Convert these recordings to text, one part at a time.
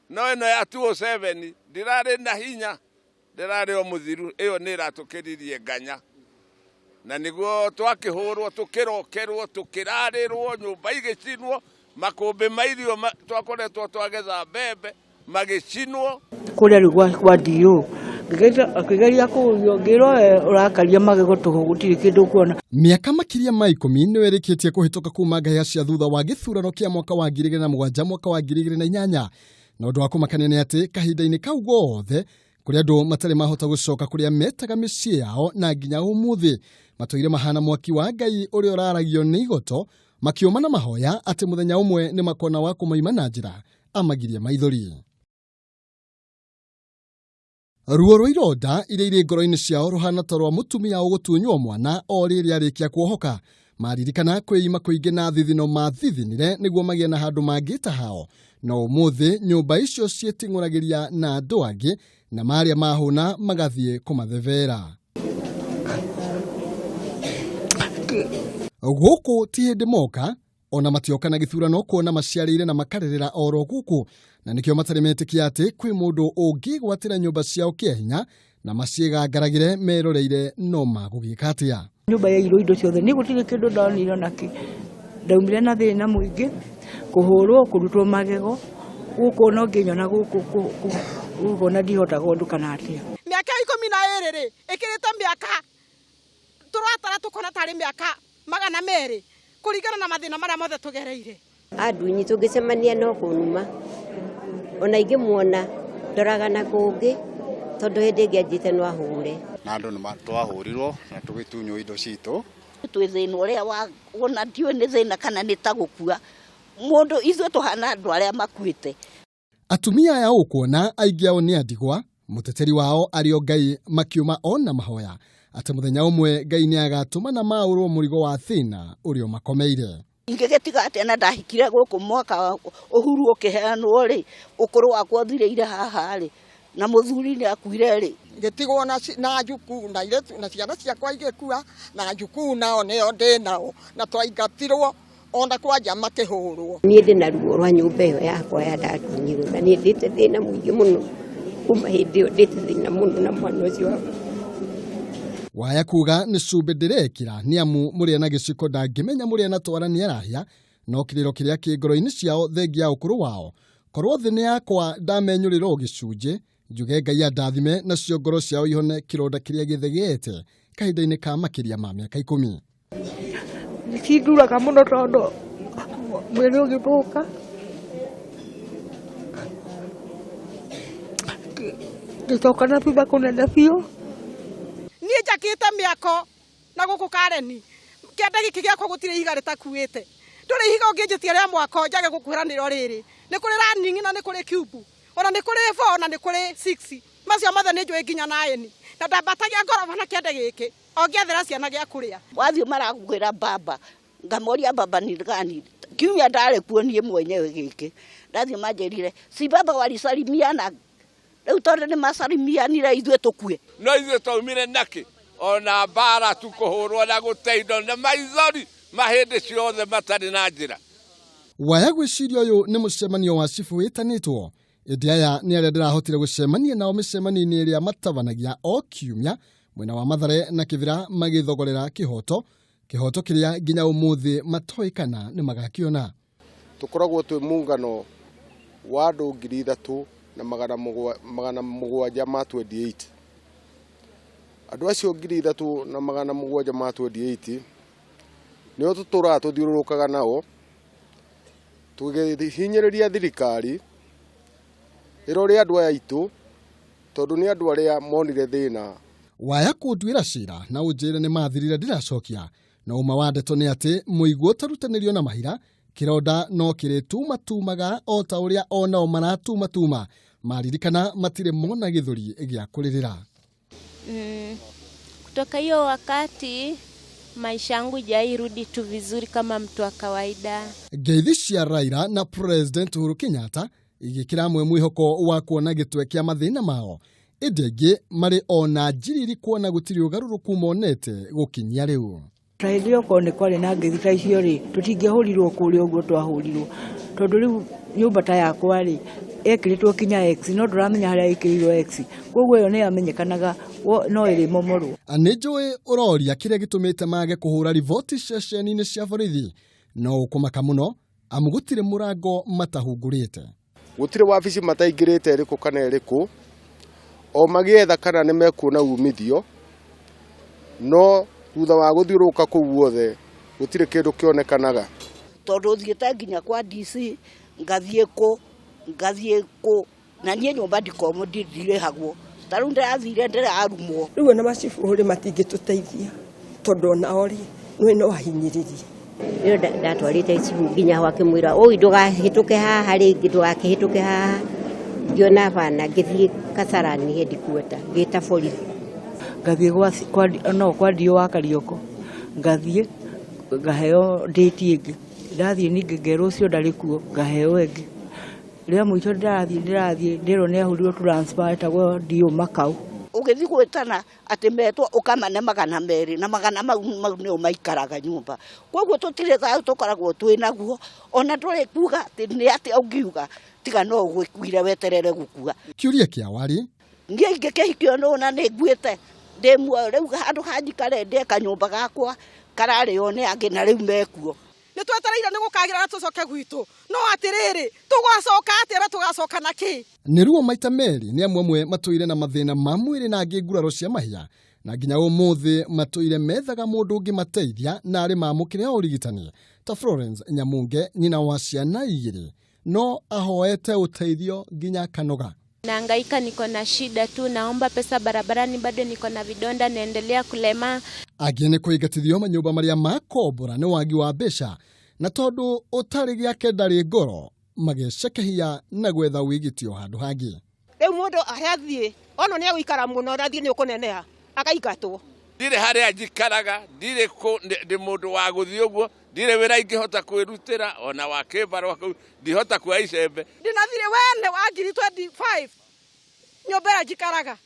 No ĩno ya 207 ndĩrarĩ na hinya, ndĩrarĩ o mũthiru, ĩyo nĩ ĩratũkĩririe nganya. Na nĩguo twakĩhũrwo, tũkĩrokerwo, tũkĩrarĩrwo, nyũmba igĩcinwo, makũmbĩ ma irio twakoretwo twagetha mbembe magĩcinwo. Kũrĩa rĩu kwa DO akĩgeria kũũrio, ngĩrwo we ũrakaria magego tũhũ, gũtirĩ kĩndũ ũkuona. Mĩaka makĩria ma 10 nĩyo ĩrĩkĩtie kũhĩtũka kuma ngahĩha cia thutha wa gĩthurano kĩa mwaka wa 2007 mwaka wa 2008. Na ũndũ wa kũmakania nĩ atĩ kahinda-inĩ kau gothe kũrĩ andũ matarĩ mahota gũcoka kũrĩa metaga mĩciĩ yao, na nginya ũmũthĩ matũire mahana mwaki wa Ngai ũrĩa ũraragio nĩ igoto, makĩũma na mahoya atĩ mũthenya ũmwe nĩ makona wa kũmoima na njĩra amagirie maithori. Ruo rwa ironda iria irĩ ngoro-inĩ ciao rũhana ta rwa mũtumia ũgũtunywo mwana o rĩrĩa arĩkia kuohoka. Maririkana kwĩima kũingĩ na thithino mathithinire nĩguo magĩe na handũ mangĩta hao. No ũmũthĩ nyũmba icio ciĩting'ũragĩria na andũ angĩ, na marĩa mahũna magathiĩ kũmathebera. Gũkũ ti hĩndĩ moka, ona matioka na gĩthurano kuona maciarĩire na makarĩrĩra oro gũkũ, na nĩkĩo matarĩ metĩkia atĩ kwĩ mũndũ ũngĩgwatĩra nyũmba ciao kĩa hinya na maciĩgangaragĩre meroreire no magũgĩka atĩa. Nyũmba yairwo indo ciothe, niĩ gũtirĩ kĩndũ ndonire onakĩ. Ndaumire na thĩna mũingĩ, kũhũrwo, kũrutwo magego, gũkũ no ngĩnyona gũkũ, gũkũ ona ndihotaga ũndũ kana atĩa. Mĩaka 12 rĩ, ĩkĩrĩte mĩaka tũratara tũkona tarĩ mĩaka 200 kũringana na mathĩna marĩa mothe tũgereire. Andunyi tũngĩcemania no kũnuma, ona ingĩmuona ndoraga na kũngĩ, tondũ hĩndĩ ĩngĩ anjĩte no ahũre. Na andũ nĩ twahũrirwo na tũgĩtunywo indo citũ. Twĩ thĩna ũrĩa wa ona ndiũĩ nĩ thĩna kana nĩ ta gũkua. Mũndũ ithuĩ tũhana andũ arĩa makuĩte. Atumia aya ũkuona aingĩ ao nĩ andigwa, mũteteri wao arĩ o Ngai makiuma ona mahoya atĩ mũthenya ũmwe Ngai nĩ agatũma na maũrwo mũrigo wa thĩna ũrĩa ũmakomeire. Ingĩgĩtiga atĩa na ndahikire gũkũ mwaka ũhuru ũkĩheanwo rĩ, ũkũrũ wakwa ũthirĩire haha rĩ, na mũthuri nĩ akuire rĩ. Ngĩtigwo na njukuu na airĩtu na ciana ciakwa igĩkua, na njukuu nao nĩo ndĩ nao, na twaingatirwo ona kwanja makĩhũrwo. Niĩ ndĩ na ruo rwa nyũmba ĩyo yakwa ya ndatunyirwo, na niĩ ndĩte thĩna mũingĩ mũno kuma hĩndĩ ĩyo, ndĩte thĩna mũno na mwana ũcio wakwa. Waya kuga nĩ cumbĩ ndĩrekĩra nĩ amu mũrĩa na gĩciko ndangĩmenya mũrĩa na twara nĩ arahĩa, no kĩrĩro kĩrĩa kĩ ngoro-inĩ ciao thengia ya ũkũrũ wao. Korwo thĩ nĩ yakwa ndamenyũrĩra o gĩcunjĩ, njuge Ngai andathime nacio ngoro ciao ihone kĩronda kĩrĩa gĩthegeete kahinda-inĩ ka makĩria ma mĩaka 10. Nĩcinduraga mũno tondũ mwĩrĩ ũgĩthũka. Ngĩcoka na thutha kũnene biũ. Niĩ njakĩte mĩako na gũkũ Kareni, kĩanda gĩkĩ gĩakwa gũtirĩ ihiga rĩtakuĩte. Ndũrĩ ihiga ũngĩnjĩtia rĩa mwako njage gũkwĩra nĩrĩo rĩrĩ. Nĩ kũrĩ running na nĩ kũrĩ cube, ona nĩ kũrĩ 4 na nĩ kũrĩ 6. Macio mothe nĩ njũĩ nginya 9. Na ndambatagia ngoroba na kĩanda gĩkĩ o ngĩethera ciana gĩa kũrĩa. Wathiĩ marakwĩra baba, ngamoria baba ni gani? Kiumia ndarĩ kuo niĩ mwenyewe gĩkĩ. Ndathiĩ manjĩrire, si baba walisalimiana. Rĩu tondũ nĩ masalimianire ithuĩ tũkue. No ithuĩ twaumire nakĩ? Ona mbara tu kũhũrwo na gũte indo na maithori mahĩndĩ ciothe matarĩ na njĩra. Waya gwĩciria ũyũ nĩ mũcemanio wa cibũ wĩtanĩtwo. Ĩndĩ aya nĩ arĩa ndĩrahotire gũcemania nao mĩcemanio-inĩ ĩrĩa matabanagia o kiumia mwena wa Mathare na Kĩbĩra magĩthogorera kĩhoto, kĩhoto kĩrĩa nginya ũmũthĩ matoĩ kana nĩ magakĩona. Tũkoragwo twĩ muungano wa andũ ngiri ithatũ na magana mũgwanja ma 28. Andũ acio ngiri ithatũ na magana mũgwanja ma 28 nĩo tũtũraga tũthiũrũrũkaga nao tũgĩhinyĩrĩria thirikari ĩrore andũ aya aitũ tondũ nĩ andũ arĩa monire thĩna. Waya kũnduĩra cira na ũnjĩre nĩ mathirire ndĩracokia, na ũma wa ndeto nĩ atĩ mũigua ũtarutanĩrio na mahira kĩronda no kĩrĩtumatumaga o ta ũrĩa onao maratumatuma maririkana matirĩ mona gĩthũri gĩa kũrĩrĩra. Kutoka hiyo wakati maisha yangu hairudi tu vizuri kama mtu wa kawaida. Ngeithi cia Raila na President Uhuru Kenyatta igĩkĩra amwe mwĩhoko wa kuona gĩtwe kĩa mathĩna mao, ĩndĩ aingĩ marĩ ona njiriri kuona gũtirĩ ũgarũrũku monete gũkinyia rĩu. Ta hĩndĩ ĩyo korwo nĩ kwarĩ na ngeithi ta icio rĩ, tũtingĩahũrirwo kũrĩa ũguo twahũrirwo, tondũ rĩu nyũmba ta yakwa rĩ, Ĩkĩrĩtwo kinya X no ndũramenya harĩa ĩkĩrĩirwo X, koguo ĩyo nĩ yamenyekanaga no ĩrĩmomorwo. Nĩ njũĩ ũroria kĩrĩa gĩtũmĩte mage kũhũra riboti ceceni-inĩ cia borithi, no ũkũmaka mũno amu gũtirĩ mũrango matahungurĩte. Gũtirĩ wabici mataingĩrĩte ĩrĩkũ kana ĩrĩkũ, o magĩetha kana nĩ mekuona umithio, no thutha wa gũthiũrũrũka kũu guothe gũtirĩ kĩndũ kĩonekanaga. Tondũ thiĩte nginya kwa DC, ngathiĩ kũ na niĩ nyũmba ndikomo ndirĩhagwo, ta rĩu ndĩrathire ndĩrarumwo. Rĩu ona macibũ rĩ matingĩtũteithia tondũ onao rĩ nĩ no ahinyĩrĩrie. Rĩo ndatwarĩte cibũ nginya gwake mwĩra oi ndũgahĩtũke haha rĩngĩ, ndũgakĩhĩtũke haha, ngĩona bana ngĩthiĩ Kasarani headquarter ngĩta borithi. Ngathiĩ kwa Ndio wa Karioko, ngathiĩ ngaheo date ĩngĩ, ndathiĩ ningĩ ngerwo ũcio ndarĩ kuo, ngaheo ĩngĩ. Rĩa mũico ndĩrathiĩ ndĩrwo nĩ ahũrirwo transfer etagwo Ndio Makau. Ũgĩthiĩ gwĩtana atĩ metwo ũkamane 200 na magana mau nĩo maikaraga nyũmba, koguo tũtirĩ thayũ tũkoragwo twĩ naguo, ona ndũrĩ kuga atĩ nĩ atĩa ũngiuga tiga no ũgĩkuire weterere gũkua. Kĩũria kĩa wari niĩ ingĩkĩhikio nũ na nĩ nguĩte ndĩ muoyo rĩu handũ hanjikare ndĩe kanyũmba gakwa kararĩo nĩ angĩ na rĩu mekuo. Nĩ twetereire nĩ gũkagĩra na tũcoke gwitũ, no atĩrĩrĩ tũgacoka atĩa na tũgacoka na kĩ? Nĩ ruo maita merĩ nĩ amwe amwe matũire na mathĩna ma mwĩrĩ na angĩ nguraro cia mahia, na nginya ũmũthĩ matũire methaga mũndũ ũngĩmateithia na arĩ mamũkĩre ũrigitani ta Florence Nyamunge nyina wa ciana igĩrĩ no ahoete ũteithio nginya akanoga. Nahangaika, niko na shida tu, naomba pesa barabarani, bado niko na vidonda, naendelea kulema. Angĩ nĩ kũingatithio manyũmba marĩa makombora nĩ wagi wa mbeca, na tondũ ũtarĩ gĩake ndarĩ ngoro magecekehia na gwetha wĩgitio handũ hangĩ. Rĩu mũndũ arathiĩ ona nĩ egũikara mũno athiĩ nĩ ũkũneneha akaingatwo. Ndirĩ harĩa njikaraga, ndirĩ ndĩ mũndũ wa gũthiĩ ũguo, ndirĩ wĩra ingĩhota kwĩrutĩra ona wa kĩbarũa kũu ndihota kuoya icembe. Ndĩna thirĩ wene wa 2025 nyũmba ĩrĩa njikaraga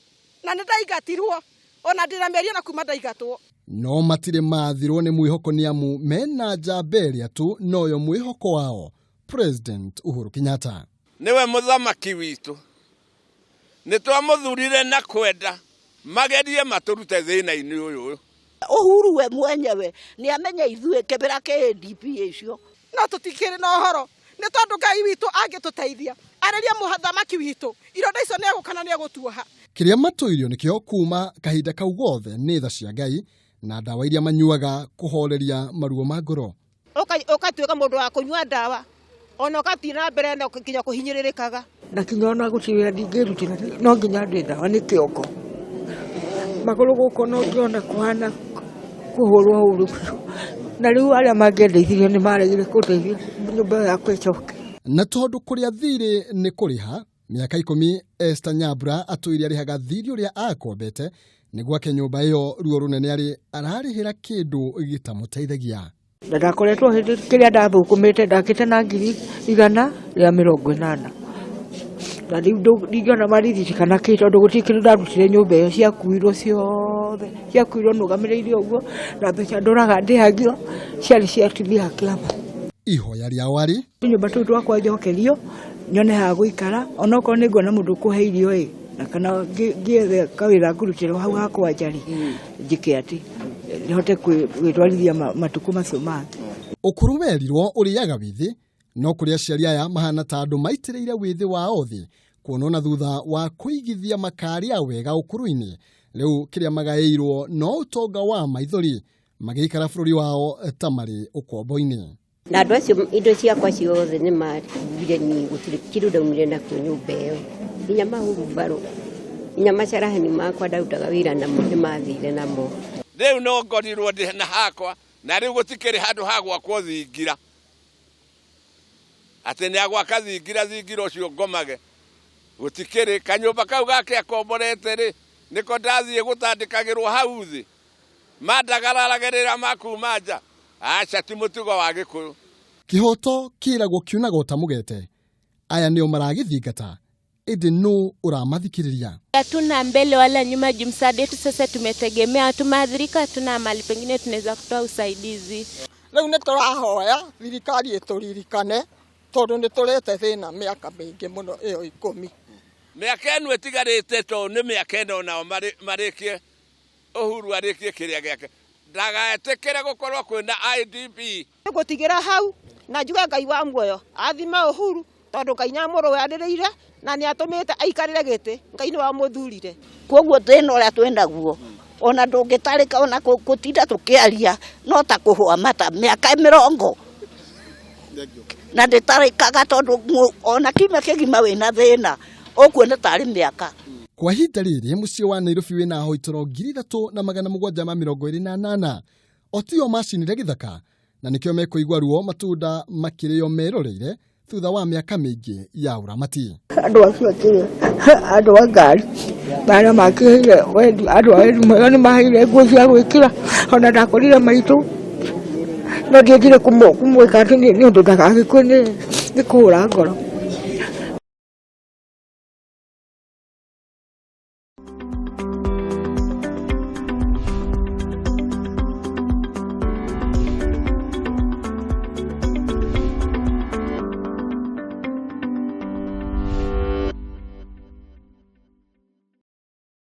na nĩ ndaingatirwo ona ndĩna mĩario na kuma ndaingatwo. No matirĩ mathirwo nĩ mwĩhoko nĩ amu mena njamba ĩrĩa tu noyo mwĩhoko wao, President Uhuru Kenyatta. Nĩwe mũthamaki witũ, nĩ twamũthurire na kwenda magerie matũrute thĩna-inĩ ũyũ. Uhuru we mwenyewe nĩ amenya ithuĩ kĩbĩra kĩ ADP icio. No tũtikĩrĩ na ũhoro nĩ tondũ Ngai witũ angĩtũteithia arĩrie mũthamaki witũ ironda icio nĩ egũka na nĩ egũtuoha. Kĩrĩa matũirio nĩkĩo kuma kahinda kau gothe nĩ tha cia Ngai na ndawa iria manyuaga kũhoreria maruo ma ngoro. Ũgatuĩka mũndũ wa kũnyua ndawa ona ũgathiĩ na mbere na nginya kũhinyĩrĩrĩkaga. Na kinya ona gũtirĩ wĩra ndingĩrutĩra no nginya ndĩe ndawa nĩ kĩongo. Magũrũ gũkũ no ngĩona kũhana kũhũrwo ũru biũ. Na rĩu arĩa mangĩandeithirie nĩ maregire kũndeithia nyũmba ĩyo yakwa ĩcoke. Na tondũ kũrĩa thirĩ nĩ kũrĩha, mĩaka 10 Esther Nyambura atũire arĩhaga thirĩ ũrĩa akombete nĩ gwake nyũmba ĩyo ruo rũnene arĩ ararĩhĩra kĩndũ gĩtamũteithagia. Na ndakoretwo hĩndĩ kĩrĩa ndathũkũmĩte ndakĩte na 180,000. Na rĩu ndingĩona marithiti kana kĩ tondũ gũtirĩ kĩndũ ndarutire nyũmba ĩyo, ciakuirwo ciothe, ciakuirwo nũgamĩrĩire ũguo na mbeca ndũraga ndĩhagio ciarĩ cia atumia a kĩama. Ihoya rĩa wari nyũmba tũu twakwa njokerio nyone ha gũikara onokorwo nĩ nguona mũndũ ũkũhe irio ĩ na kana ngĩethe kawĩra ngũrutĩrwo hau hakwa nja rĩ njĩke atĩ hote gwĩtwarithia matukũ macio mangĩ. Ũkũrũ werirwo ũrĩaga wĩthĩ, no kũrĩ aciari aya mahana ta andũ maitĩrĩire wĩthĩ wao thĩ kuona ona thutha wa kũigithia makarĩa wega ũkũrũ-inĩ rĩu kĩrĩa magaĩirwo no ũtonga wa maithori magĩikara bũrũri wao ta marĩ ũkombo-inĩ. Na andũ acio indo ciakwa ciothe nĩ makuire niĩ gũtirĩ kĩndũ ndaumire nakĩo nyũmba ĩyo, nginya mahurumbarũ nginya macarahani makwa ndarutaga wĩra namo nĩ mathire namo. Rĩu no ngorirwo ndĩ na hakwa na rĩu gũtikĩrĩ handũ ha gwakwo thingira atĩ nĩ agwaka thingira thingira ũcio ngomage gũtikĩrĩ kanyũmba kau gake akomborete rĩ nĩko ndathiĩ gũtandĩkagĩrwo hau thĩ mandagararagĩrĩra makuma nja aca ti mũtugo wa Gĩkũyũ. Kĩhoto kĩragwo kiunaga ũta mũgete, aya nĩo maragĩthingata ĩndĩ nũ ũramathikĩrĩria? Hatuna mbele wala nyuma juu msaada wetu sasa tumetegemea, tumeathirika, hatuna mahali pengine tunaweza kutoa usaidizi. Rĩu nĩ tũrahoya thirikari ĩtũririkane Tondũ nĩ tũrĩte thĩna mĩaka mĩingĩ mũno ĩyo 10. Mĩaka ĩno ĩtigarĩte tondũ nĩ mĩaka ĩno nao marĩkie Uhuru arĩkie kĩrĩa gĩake ndagaetĩkĩre gũkorwo kwĩna IDP. Ngũtigĩra hau na njuge Ngai wa muoyo athime Uhuru tondũ Ngai nĩamũrũanĩrĩire na nĩatũmĩte aikarĩre gĩtĩ, Ngai nĩwe wamũthurire. Koguo thĩna ũrĩa twĩnaguo ona ndũngĩtarĩka ona gũtinda tũkĩaria no ta kũhũa mata mĩaka 40 na ndĩtarĩkaga tondũ ona kiumia kĩgima wĩna thĩna ũkuona tarĩ mĩaka. Kwa ihinda rĩrĩ mũciĩ wa Nairobi wĩna ahoi toro 3728 o tio macinire gĩthaka na nĩkĩo mekũigua ruo matunda makĩrĩo meroreire thutha wa mĩaka mĩingĩ ya ũramati. Andũ acio akĩrĩ andũ a ngari marĩa makĩheire wendi, andũ a wendi mwega nĩ maheire nguo cia gwĩkĩra, ona ndakorire maitũ no ndiendire kũmwĩka atĩ nĩ ũndũ ndagagĩkue nĩ kũhũra ngoro.